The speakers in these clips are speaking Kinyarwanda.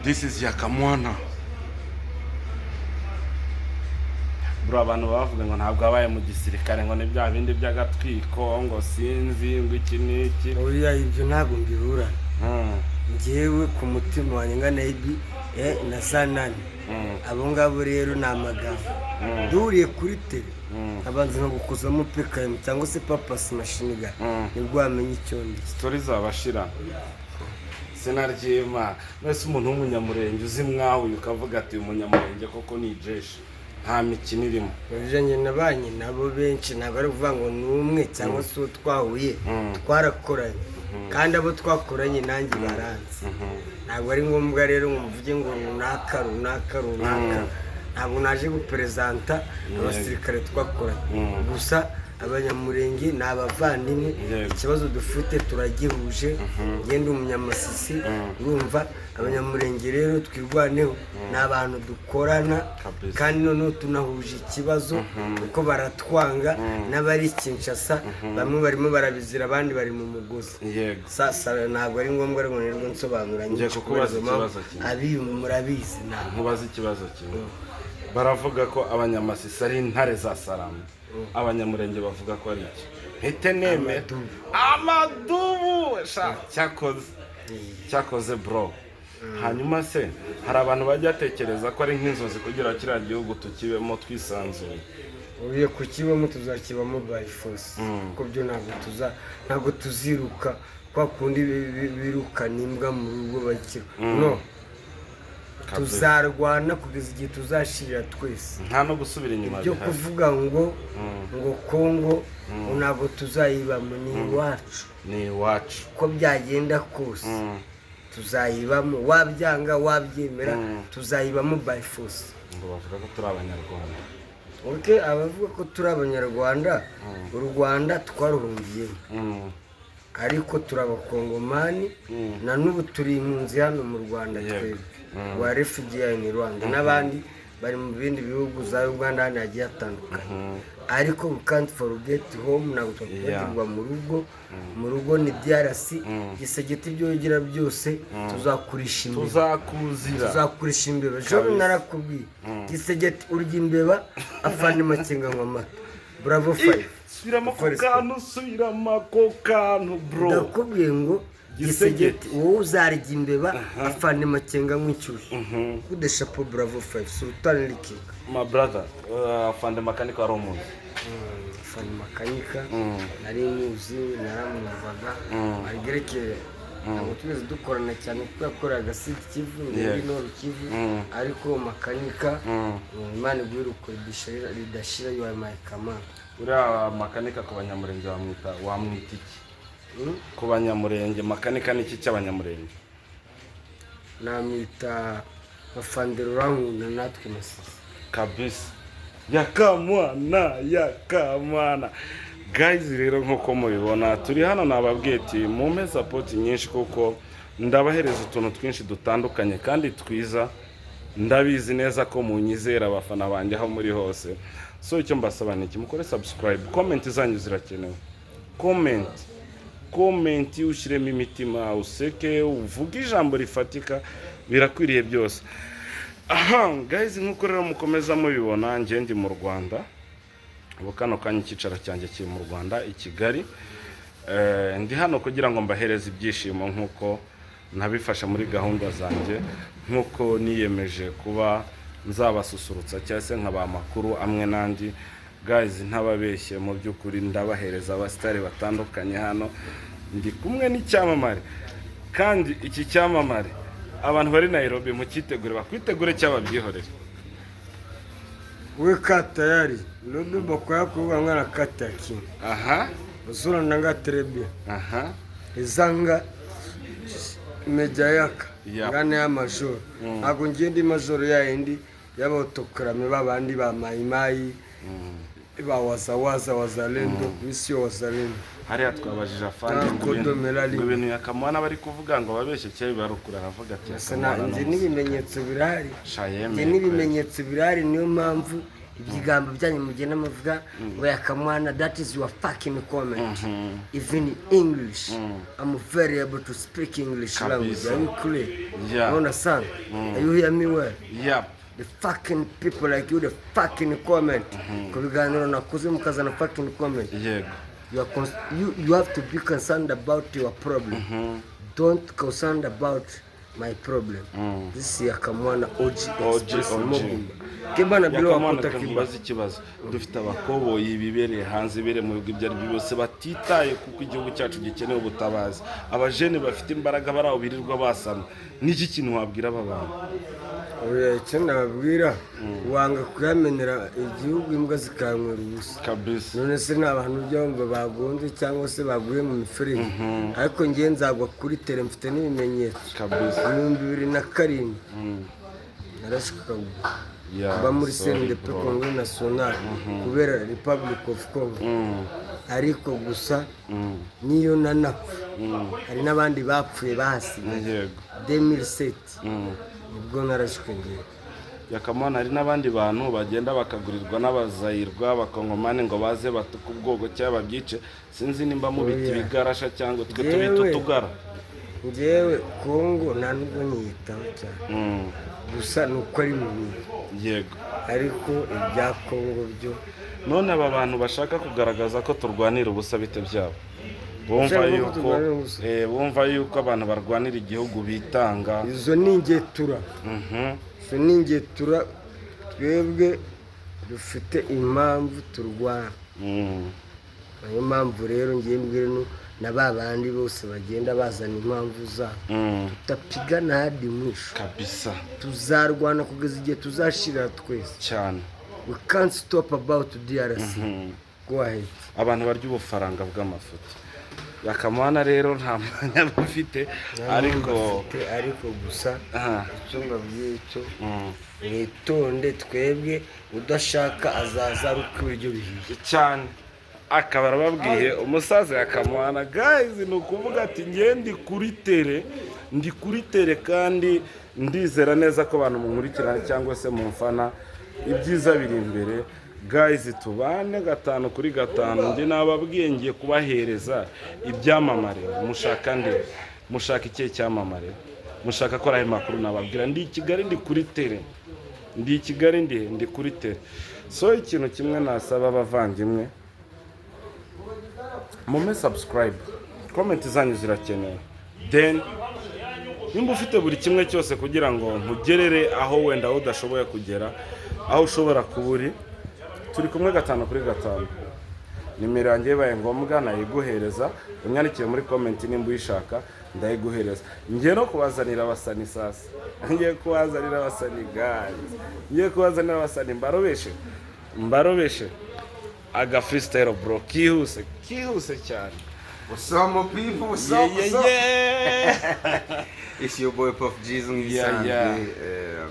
This is Yakamwana. Bro, abantu bavuga ngo ntabwo wabaye mu gisirikare, ngo ni bya bindi by'agatwiko, ngo sinzi ngo iki n'iki. Oya, ibyo ntabwo mbiburana. Njyewe ku mutima wanjye ngana ibi na zanani. Abo ngabo rero ni amagambo. Duhuriye kuri tele, abanza nkagukozamo PKM cyangwa se papasi machine gun, nibwo wamenya icyo ndi. Story zabashira sinaryima. Mwese umuntu w'umunyamurenge uzi mwahuye ukavuga ati: "Uyu munyamurenge koko ni jeshi, nta mikino irimo." Njye nabanye nabo benshi, ntabwo ari ukuvuga ngo ni umwe cyangwa se uwo twahuye. Twarakoranye, kandi abo twakoranye nanjye baranzi. Ntabwo ari ngombwa rero ngo mvuge ngo runaka, runaka, runaka. Ntabwo naje guperezanta abasirikare twakoranye. Gusa Abanyamurenge ni abavandimwe. Ikibazo dufite turagihuje. Ngende umunyamasisi, urumva Abanyamurenge rero twirwaneho, ni abantu dukorana. Kandi noneho tunahuje ikibazo kuko baratwanga n'abari Kinshasa, bamwe barimo barabizira, abandi bari mu mugozi. Sasa ntabwo ari ngombwa ngo nirwo nsobanura Ngiye nyinshi kukubaza kubera izo mpamvu. ikibazo kimwe. Abi murabizi ntabwo. Nkubaze ikibazo kimwe. Baravuga ko Abanyamasisi ari intare za Salamu, Abanyamurenge bavuga ko ari iki? Mpite nemera. Amadubu. Amadubu sha, cyakoze cyakoze bro. Hanyuma se hari abantu bajya batekereza ko ari nk'inzozi kugira kiriya gihugu tukibemo twisanzuye? Ugiye kukibamo, tuzakibamo by force, kuko byo ntabwo tuziruka kwa kundi birukana imbwa mu rugo bakira no. Tuzarwana kugeza igihe tuzashirira twese. Nta no gusubira inyuma Ibyo bihari. kuvuga ngo Kongo ngo ntabwo tuzayibamo, ni iwacu. Ni iwacu. Uko byagenda kose tuzayibamo, wabyanga wabyemera, tuzayibamo by force. Ngo bavuga ko turi Abanyarwanda. Ok, abavuga ko turi Abanyarwanda, u Rwanda twaruhungiyemo, ariko turi Abakongomani. Na n'ubu turi impunzi hano mu Rwanda. Twebwe wa refugee in Rwanda n'abandi bari mu bindi bihugu za Uganda, ahandi hagiye hatandukanye, ariko we can't forget home. Ntabwo twakwibagirwa mu rugo. Mu rugo ni DRC. Gisegeti, ibyo wigira byose, tuzakurisha imbeba. Tuzakuzira. Tuzakurisha imbeba ejo. Narakubwiye, Gisegeti, urya imbeba, afande Makenga anywa amata. Bravo five. Subiramo ako kantu, subiramo ako kantu, bro. Ndakubwiye ngo Gisegeti. Gisegeti, wowe uzarya imbeba, afande Makenga anywa inshyushyu. Kude chapeau, bravo five, sultan likinga. My brother, afande Makanika wari umuzi? Afande Makanika nari muzi, naramwumvaga arigerekeye. Ntabwo tugeze dukorana cyane kuko yakoreraga Sud Kivu, muri Nord Kivu. Ariko Makanika, Imana iguhe ridashira, you are my command. Uriya Makanika ku Banyamurenge wamwita iki? Ku Banyamurenge Makanika ni iki cy'Abanyamurenge? Namwita afande Rurankunda natwe Masisi. Kabisa, Yakamwana, Yakamwana. Guys, rero nk'uko mubibona turi hano, nababwiye ati mumpe support nyinshi kuko ndabahereza utuntu twinshi dutandukanye kandi twiza. Ndabizi neza ko munyizera, abafana banjye aho muri hose. So icyo mbasaba ni iki: mukore subscribe, comment zanyu zirakenewe. Comment, comment, ushyiremo imitima, useke, uvuge ijambo rifatika, birakwiriye byose. Aha guys, nk'uko rero mukomeza mubibona, njye ndi mu Rwanda ubu kano kanya. Icyicaro cyanjye kiri mu Rwanda i Kigali. Ndi hano kugira ngo mbahereze ibyishimo nk'uko nabifashe muri gahunda zanjye, nk'uko niyemeje kuba nzabasusurutsa cyangwa se nkabaha amakuru amwe n'andi. Guys, ntababeshye, mu by'ukuri ndabahereza abasitari batandukanye. Hano ndi kumwe n'icyamamare, kandi iki cyamamare abantu bari Nairobi mucyitegure, bakwitegure cyangwa babyihorere. We ka tayari lobi bakoya kuvuga ngana kataki. Usura nanga très bien. Izanga meja yaka. Ngana ya majoro. Ntabwo ngiye ndi majoro ya yindi y'abatokarame babandi ba mayimayi ba wazawaza wazalendo misiyo wazalendo. Hariya twabajije afande ngo Kodo ngo ibintu Yakamwana bari kuvuga ngo babeshye cyangwa bibarukura, aravuga ati Gusa Yakamwana njye ni n'ibimenyetso birahari. Sha Njye yemeye. n'ibimenyetso birahari, niyo mpamvu Ibigambo byanyu mugenda muvuga ngo "Yakamwana", that is your fucking comment. Even English, I'm very able to speak English language. Kabisa. Are you clear? Yeah. You understand? Are you hear me well? Yep. The fucking people like you, the fucking comment ku biganiro nakoze, mukazana fucking comment. You have to be concerned about your problem. Don't concerned about my problem. This is Yakamwana OG. OG, Express. OG. Mobimba kebana bilo Yakamwana, wakuta kiba. Kamubaza ikibazo. Dufite abakoboyi bibereye hanze, bibereye mu bihugu ibyo ari byo byose, batitaye kuko igihugu cyacu gikeneye ubutabazi. Abajene bafite imbaraga bari aho birirwa basama. N'iki kintu wabwira aba bantu? Oya, icyo nababwira, wanga kuyamenera igihugu, imbwa zikanywera ubusa. Kabisa. None se ni abantu ujya wumva bagonze cyangwa se baguye mu miferege? Ariko ngewe nzagwa kuri terrain, mfite n'ibimenyetso. 2007 narashikaga kuba muri Sorry, CNDP, bro. Congo National, kubera Republic of Congo. Ariko gusa niyo nanapfa, hari n'abandi bapfuye bahasigaye. 2007 nibwo narashwe ngewe. Yakamwana, hari n'abandi bantu bagenda bakagurirwa n'abazayirwa, abakongomani, ngo baze batuke ubwoko cyangwa babyice. Sinzi nimba mubita Oya. ibigarasha cyangwa twe tubita utugara. Ngewe Kongo nta nubwo nyiyitaho cyane. Gusa ni uko ari mu bintu. Ariko ibya Kongo byo None aba bantu bashaka kugaragaza ko turwanira ubusa, bite byabo? Bumva Bashaka ko yuko turwanira ubusa. Bumva yuko abantu barwanira igihugu bitanga. Izo ni ingetura. Izo ni ingetura. Twebwe dufite impamvu turwana. Niyo mpamvu rero ngiye mbwira na ba bandi bose bagenda bazana impamvu zabo, tutapigana hadi mwisho. Kabisa. Tuzarwana kugeza igihe tuzashirira twese. Cyane. We can't stop about DRC. Go ahead. Abantu barya ubufaranga bw'amafuti. Yakamwana rero nta mwanya bafite, ariko Bafite, ariko gusa icyo mbabwiye cyo, mwitonde. Twebwe udashaka azaza ari uko ibiryo bihiye. Cyane. Akaba arababwiye umusaza Yakamwana. Guys, ni ukuvuga ati ngiye ndi kuri terrain, ndi kuri terrain, kandi ndizera neza ko abantu munkurikirana cyangwa se mumfana, ibyiza biri imbere. Guys, tubane gatanu kuri gatanu. Njye nababwiye, ngiye kubahereza ibyamamare. Mushaka nde? Mushaka ikihe cyamamare? Mushaka ko ari ayo makuru nababwira? Ndi i Kigali, ndi kuri terrain. Ndi i Kigali, ndi kuri terrain. So ikintu kimwe nasaba abavandimwe, mume subscribe, comment zanyu zirakenewe. Then nimba ufite buri kimwe cyose kugira ngo nkugerere aho wenda aho udashoboye kugera, aho ushobora kuba uri, turi kumwe gatanu kuri gatanu. Nimero yanjye bibaye ngombwa nayiguhereza, unyandikire muri comment nimba uyishaka, ndayiguhereza. Ngiye no kubazanira abasani sasa, ngiye kubazanira abasani guys, ngiye kubazanira abasani, mbarobeshe, mbarobeshe aga freestyle bro, kihuse, kihuse cyane. What's up, my people? What's up? Yeah. What's up? Yeah. It's your boy Puff Jeez nk'ibisanzwe. Yeah.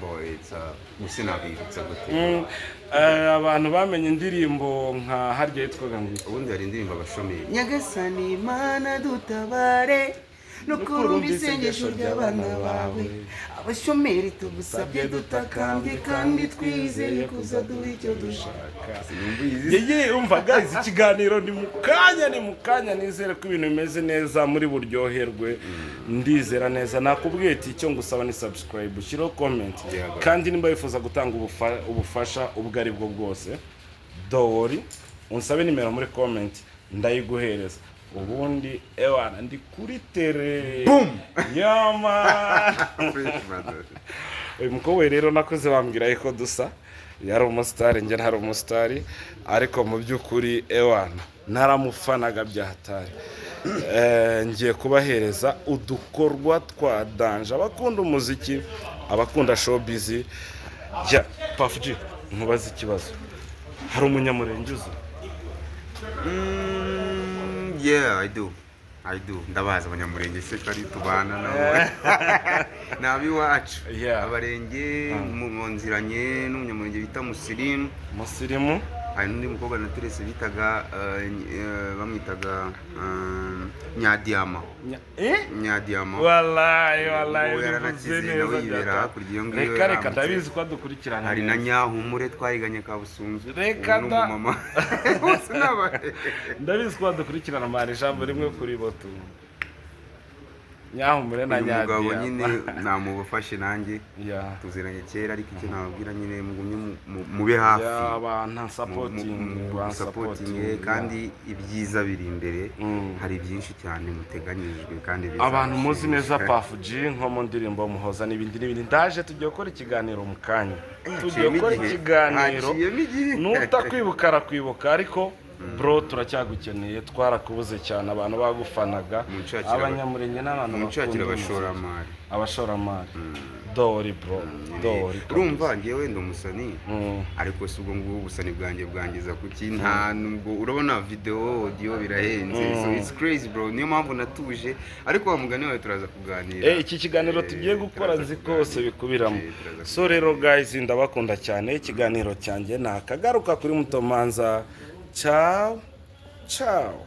Boy, it's sinabibutsa gute? Abantu bamenye indirimbo nka harya yitwaga ngo iki? Ubundi hari indirimbo abashomeri. Nyagasani Mana dutabare, no kurumva isengesho ry'abana bawe abashomeri, tugusabye dutakambye kandi twizeye kuza duha icyo dushaka. Sinumva izi. Yeye, umva guys, ikiganiro ni mu kanya, ni mu kanya. Nizere ko ibintu bimeze neza, muri buryoherwe, ndizera neza. Nakubwiye ati icyo ngusaba ni subscribe, ushyiraho comment. Kandi nimba wifuza gutanga ubufasha ubwo ari bwo bwose, dowori unsabe nimero muri comment, ndayiguhereza. Ubundi ewana, ndi kuri terrain. Boom! Yama. Fresh, brother. Uyu mukobwa rero nakoze bambwira yuko dusa. Yari umusitari, njye ntari umusitari, ariko mu by'ukuri ewana naramufanaga bya hatari. Ngiye kubahereza udukorwa twa danger, abakunda umuziki, abakunda showbiz. Jya Puff G, nkubaze ikibazo: hari umunyamurenge uzi? Yeah, I do. I do. Ndabazi abanyamurenge se ko ari tubana nabo. Ni ab'iwacu. Yeah. Abarenge mu nziranye n'umunyamurenge bita Musirimu. Musirimu. Hari n'undi mukobwa naterese bitaga bamwitaga Nyadiyama. Eh? Nyadiyama. Wallahi, wallahi, Ubu ubivuze yaranakize, neza. Nawe yibera Data. hakurya iyo ngiyo. Reka, reka. Yaramutse. Ndabizi ko adukurikirana Hari na neza. Nyahumure twayiganye Kabusunzu. Reka Ubu ni da. umumama. Bose ni Ndabizi ko badukurikirana, mara ijambo rimwe kuri bo tu. Nyahumure na Uyu mugabo Nyadiyama. nyine namubafashe nanjye. Tuziranye kera, ariko icyo nababwira nyine, mugumye mube hafi. Ya, abantu supporting, Supporting, kandi ibyiza biri imbere. Hari byinshi cyane muteganyirijwe kandi Abantu muzi neza bizabashimisha. Puff G nko mu ndirimbo Muhoza n'ibindi n'ibindi. Ndaje, tugiye gukora ikiganiro mu kanya. Tugiye Haciyemo gukora igihe. ikiganiro. Haciyemo igihe. Nutakwibuka arakwibuka, ariko bro, turacyagukeneye, twarakubuze cyane, abantu bagufanaga. Abanyamurenge n'abantu Munshakira bakunda umuziki. abashoramari. Abashoramari, dori bro, dori. Urumva ngewe ndi umusani, ariko si ubwo ngubwo ubusani bwanjye bwangiza kuki? Nta nubwo urabona video, audio birahenze, so it's crazy bro, niyo mpamvu natuje. Ariko wa mugani wawe turaza kuganira. Iki kiganiro tugiye gukora Turaza nzi kuganira. kose bikubiramo. Turaza. So rero guys, ndabakunda cyane. Ikiganiro cyanjye nakagaruka kuri Mutomanza. Ciao ciao.